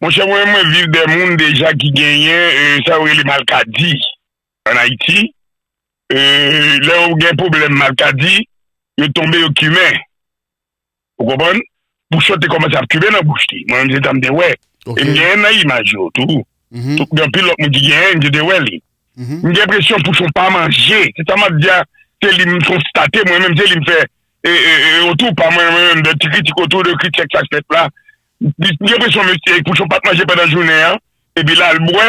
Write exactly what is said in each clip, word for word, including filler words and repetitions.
Monchè, mwen, mwen viv de moun deja ki genyen, e, sa yo rele malkadi ann Ayiti. E, lè yo gen pwoblèm malkadi, yo tonbe, yo kimen. Ou konprann? Pouchon te kòmanse ap kimen nan bouch li. Mwen menm, se sa m te wè. E m genyen nan imaj yo tou. Tou, gen anpil lòt moun ki genyen, m te wè li. M gen enpresyon Pouchon pa manje. Se sa m ap di a, se li m konstate, mwen menm, se li m fè, e, e, e, otou pa mwen, mwen menm, de ti kritik otou de kritik sa k fèt la. M gen enpresyon mesye Pouchon pa t manje pandan jounen an, epi l al bwè,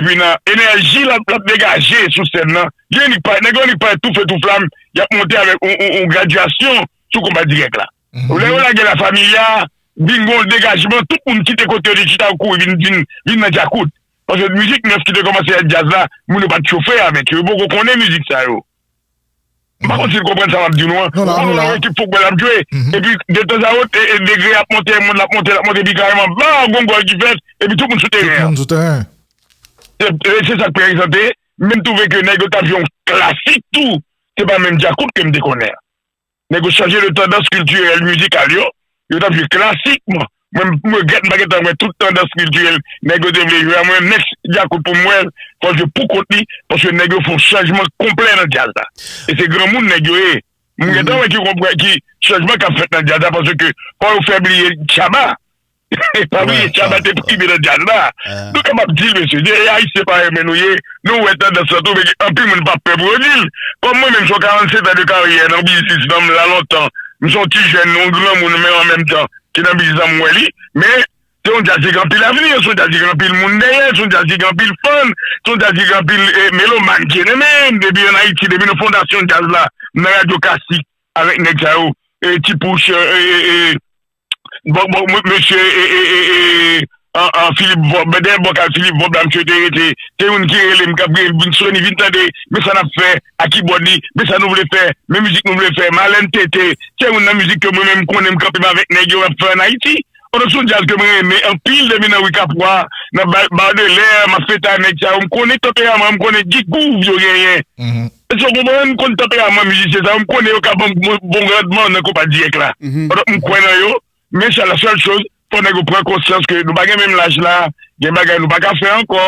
epi nan enèji l ap, l ap degaje sou sèn nan, li annik parèt, nèg yo annik parèt toufe touflam, y ap monte avèk yon, yon, yon gradyasyon sou konpa dirèk la. Lè yo lage La Familia, vin gon degajman, tout moun kite kote yo te chita, yo kouri vin, vin, vin nan djakout. Paske mizik nèf ki te kòmanse ak djaz la, moun yo pa t chofe avèk yo, yo poko konnen mizik sa yo. M pa konn si n konprann sa m ap di nou an. Ou konn yon ekip foutbòl ap jwe, epi detanzawòt, e, e degre ap monte, moun l ap monte, l ap monte, epi kareman, ba, gon gòl ki fèt, epi tout moun sou teren an. E, e se sa k prezante. Men m twouve ke nèg yo t ap jwe yon klasik tou. Se pa menm djakout ke m te konnen an. Nèg yo chanje de tandans kiltirèl mizikal yo. Yo t ap jwe klasik. Mwen, mwen regrèt m pa gentan wè tout tandans kiltirèl nèg yo te vle jwe a. Mwen, nèks djakout pou m wè l, fò l jwe pou kont li, paske nèg yo fè yon chanjman konplè nan djaz la. E se granmoun nèg yo ye. M gentan wè ki konprann ki chanjman k ap fèt nan djaz la, paske fò yo fè bliye Shabba. Pa bliye, Shabba te prive nan djaz la. Nou kapab di l, mesye, e Ayisyen parèy mwen nou ye, nou wè tandans lan tou, men anpil moun p ap pè pou yo di l. Kòm mwen menm, se yon karannsèt an de karyè nan biznis lan, m la lontan. M se yon ti jèn, yon granmoun, men an menm tan, ki nan biznis lan, m wè li. Men, se yon djaz ki gen anpil avni, se yon djaz ki gen anpil moun dèyè l, se yon djaz ki gen anpil fan, se yon djaz ki gen anpil, e, melomàn ki renmen l. Depi ann Ayiti, depi nan fondasyon djaz la, m nan radyo klasik avèk nèg sa yo, e, Ti Pouch, e, e, e, Bon, bon, mwen, mesye, e, e, e, e, an, an, Philippe Vob, dèyè bòkal Philippe Vob la, mesye te rete, te youn ki rele m, k ap rele m, vin Sony, vin tande, men sa n ap fè, a kibòd li, men sa nou vle fè, men mizik nou vle fè, Malèn Tete, se youn nan mizik ke mwen menm m konnen m kanpe m avèk nèg yo ap fè ann Ayiti. Pandan se yon djaz ke mwen renmen anpil depi nan Ri Kapwa, nan Ba-, Badelè, m ap fete a nèg sa yo, m konnen tanperaman, m konnen ki gouv yo genyen. Èske w konprann? M konn tanperaman mizisyen sa yo, m konnen yo ka ban m bon, bon randman nan konpa dirèk la. Pandan m kwè nan yo, men sa la sèl choz, fò nèg yo pran konsyans ke nou pa gen menm laj la, gen bagay nou pa ka fè ankò,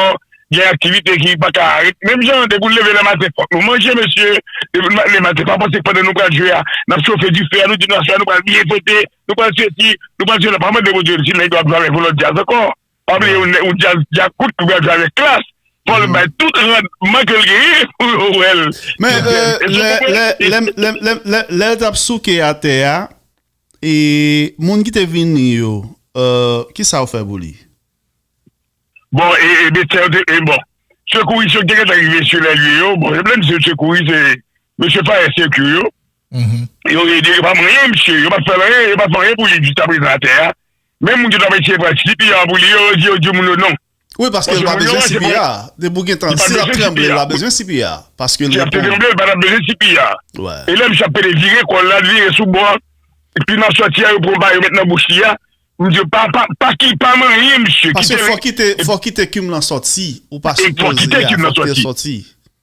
gen aktivite ki pa ka arete. Menm jan, depi w leve lè maten, fòk nou manje, mesye. Depi w leve maten, pa panse k pandan nou pral jwe a, n ap chofe dife a, nou di nou aswè a, nou pral byen fete, nou pral sesi, nou pral sela. Pa mande Bondye si nèg yo ap jwe avèk yon lòt djaz ankò. Pa bliye, yon, yon djaz djakout ki pral jwe avèk klas. Fò l bay tout randman ke l genyen pou yo wè l. Men, e, lè, lè, lè, lè, lè, lè, lè l t ap souke atè a, e moun ki te vini yo, e, kisa yo fè pou li? Bon, e, e, medsen yo te, e, bon, sekouris yo ki te gentan rive sou lè lye yo, bon, se menm se sekouris, se mesye Fire Secure yo. Yo ede, yo pa manyen misye, yo pa fè l anyen, yo pa fè anyen pou li jiskaprezan atè a. Menm moun ki t ap eseye pran C P R pou li, yo, yo di, yo di moun yo non. Wi, paske l pa bezwen C P R. Depi w gen tan, si l ap tranble, l pa bezwen C P R. Paske l reponn. Si l ap tranble, l pa t ap bezwen C P R. E lè misye ap pede vire kò l la, l vire sou bò a, epi nan sòti a, yo pran bagay, yo met nan bouch li a. M di yo, pa, pa, pa ki, pa manyen misye. Paske fò kite, fò kite kim lan sòti. Ou pa sipoze a, fò kite l sòti.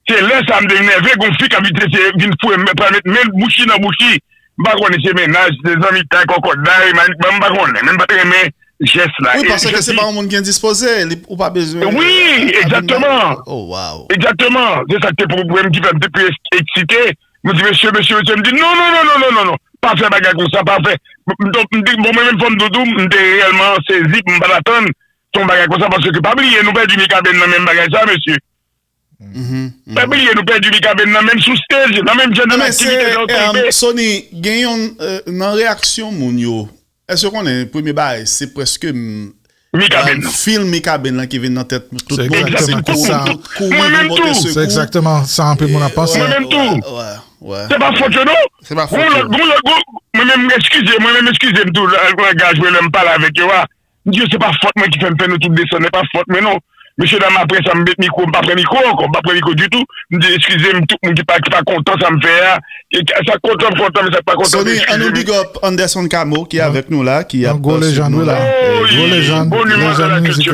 Se lè sa a m te nève, gon fi k ap vin eseye vin foure men, pral met men bouch li nan bouch li. M pa konnen se mennaj, se zanmitay, kòkòday, m pa konnen, men m pa t renmen jès la. Wi, paske se pa yon moun ki endispoze, li, ou pa bezwen. Wi, egzakteman. Oh, wow. Egzakteman. Se sa k te pwoblèm ki fè m te pi eks-, eksite. M di, mesye, mesye, mesye, m di, non, non, non, pa fè bagay konsa, pa fè. M, m, donk, m di, bon, mwen menm, fò m di w tou, m te reyèlman sezi, m pa t atann se yon bagay konsa, paske pa bliye, nou pèdi Mikaben nan menm bagay sa, mesye. Pa bliye, nou pèdi Mikaben nan menm sou stage, nan menm jan de aktivite sa yo te rive. Sony, gen yon, e, nan reyaksyon moun yo, èske w konnen premye bagay, se prèske m, Mikaben nan. Fil Mikaben nan ki vin nan tèt tout moun, se kouri, kouri pou pote sekou. Se egzakteman sa anpil moun ap panse. Mwen menm tou. Se pa fòt yo non. Gon lòt, gon lòt, gon, mwen menm, eskize, mwen menm, eskize m tou, langaj mwen lè m pale avèk yo a. M di yo se pa fòt mwen ki fè m fè nou tout desann, se pa fòt mwen non. Mesye dam, apre sa, m met mikwo, m pa pran mikwo ankò, m pa pran mikwo ditou. M di, eskize m, tout moun ki pa, ki pa kontan sa m fè a. E, sa k kontan, kontan, men sa k pa kontan, Sony, eskize m. Ann nou big up Anderson Camo ki avèk nou la, ki ap swiv nou la. Gwo lejann, wi, la. Gwo lejann, gwo lejann mizik.